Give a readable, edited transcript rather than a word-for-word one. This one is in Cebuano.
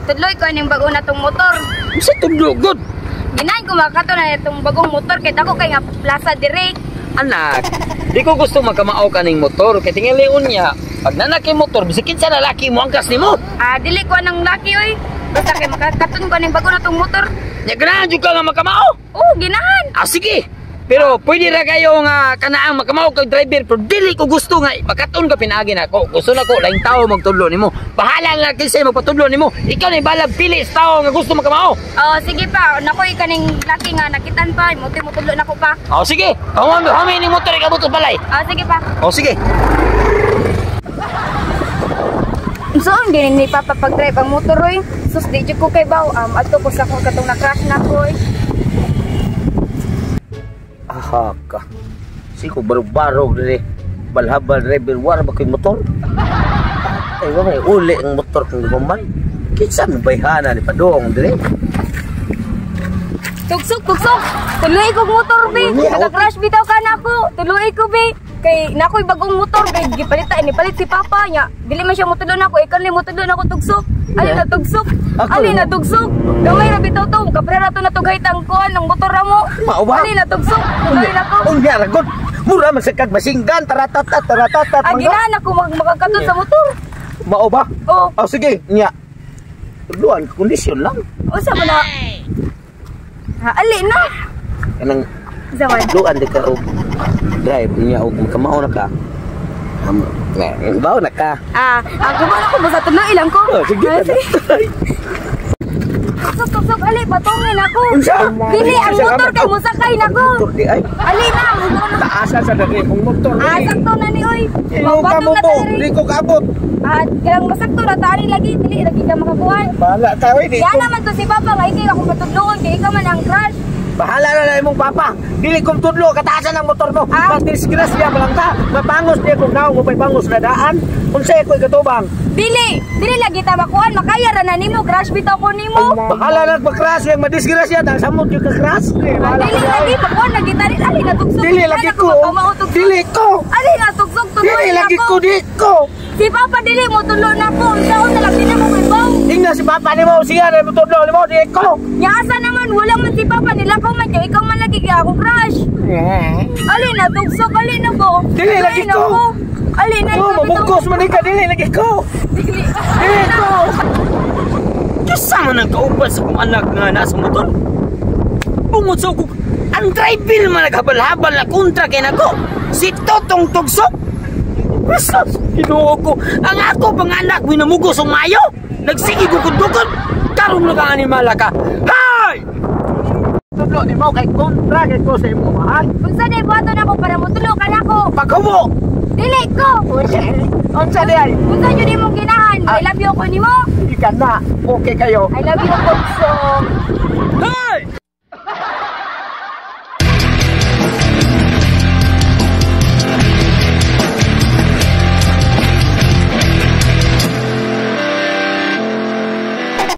Tudloy ko aning bago na tong motor. Unsa tudlo gud? Ginahan ko makato na itong bagong motor kay dako kay nga plaza dire. Anak, di ko gusto magkamao kaning motor kay tingali unya. Pag nanaki motor, bisag kinsa lalaki mo angkas nimo. Ah, dili ko anang laki oy. Basta kay makakaton ko aning bago na tong motor. Nya ganahan jud ka nga makamao. Oh, ginahan. Ah, sige. Pero pwede ra kayo nga kanaang makamao kag driver pero dili ko gusto nga makaton ka pinaagi nako. Gusto nako laing tao magtudlo nimo. Bahala na kinsay magpatudlo nimo. Ikaw na bahala pili sa tao nga gusto makamao. Oh, sige pa. Nako kaning laki nga nakitan pa. Muti mo tudlo nako pa. Oh, sige. Humami hami ning motor ikaw butos balay. Ah, sige pa. Oh, sige. Saan gini ni Papa pag-drive ang motor oy? Sus, di jud ko kay baw. Adto ko sa akong katong na-crash na ko oy. Aha ka. Siko barog-barog dire. Balhabal driver war ba koy motor? Ay wa may uli ang motor kung gumaman. Kinsa man bayhana ni padong dire? Tugsok, tugsok. Tuloy ko motor be. Naka-crash bitaw ka nako. Tuloy ko be. Kay nakoy bagong motor kay gipalit ta nipalit si Papa nya. Dili man siya motudlo nako, ikaw ni motudlo nako tugsok. Ali na tugsok. Ali na tugsok. Gamay ra bitaw to, kaprera to na tugay ang kuan ng motor ra mo. Mao ba? Ali na tugsok. Tuloy nako. Unya ra gud. Mura man sa kag masinggan taratata taratata. Ah, ginahan ako makakatod sa motor. Mao ba? Oh. Oh, sige, nya. Tudloan kondisyon lang. Usa man na. Ha, ali na. Kanang Zaman. tudloan di ka og drive nya og makamao na ka. Bawo na ka. Ah, ang kumana ko basta tuloy lang ko. Oh, sige. Ah, sige. Tugsok, tugsok, ali, patungin ako. Unsa? Dili, ang motor kay musakay na ko. Motor di ay. Ali na, ang motor na. Taasa sa diri kung motor. Ah, sakto na ni oy. Imo ka mo na po, ta di diri. ko kaabot. Ah, kailang masakto na tani lagi, dili lagi ka makakuha. Bahala ka oy, di Kaya ko. naman to si Papa nga ikay akong patudloon kay ikaw man ang crush. Bahala na na imong papa. Dili kong tudlo kataasan ang motor mo. Ah? Madisgrasya pa lang ta. Mapangos niya kung naong mo pangos na daan. Unsay ko ikatubang? Dili, dili lagi ta makuan, makaya ra na nimo, crush bitaw ko nimo. Bahala na magpa-crash, yung madisgrasya ta samot yung ka-crash. Eh, Ah, bahala dili ka lagi ay. makuan lagi ta rin, ali na tugsok. Dili lagi ko. Dili ko. Ali na tugsok tuloy Dili lagi nako. ko, di ko. Si Papa dili mo tulo na ko. Unsaon na lang dili mo kay baw. Ingna si papa nimo, siya na mo tudlo nimo, di ko. Nya asa naman wala man si Papa nila ko man kay ikaw man lagi kay akong crush. Ali na tugsok, ali na ko. Dili lagi na ko. Ali na Oh, ikaw bitaw. mabugkos man ka, dili lagi ko. Dili. Dili ko. Kinsa man ang kauban sa akong anak nga nasa motor? Bungod sa kog ang driver man naghabal-habal na kontra kay nako. Si Totong Tugsok. Jesus, Ginoo ko. Ang ako pang anak minamugos og maayo. Nagsige gukod-gukod. Karon na ka animala ka. Hay! Tudlo nimo kay kontra kay ko sa imong mahal. Unsa day buhaton ako para motulo ka nako? Paghubo. Dili ko. Unsa di ay? Unsa jud imong ginahan? I love you ko nimo. Ika na. Okay kayo. I love you tugsok. Hay!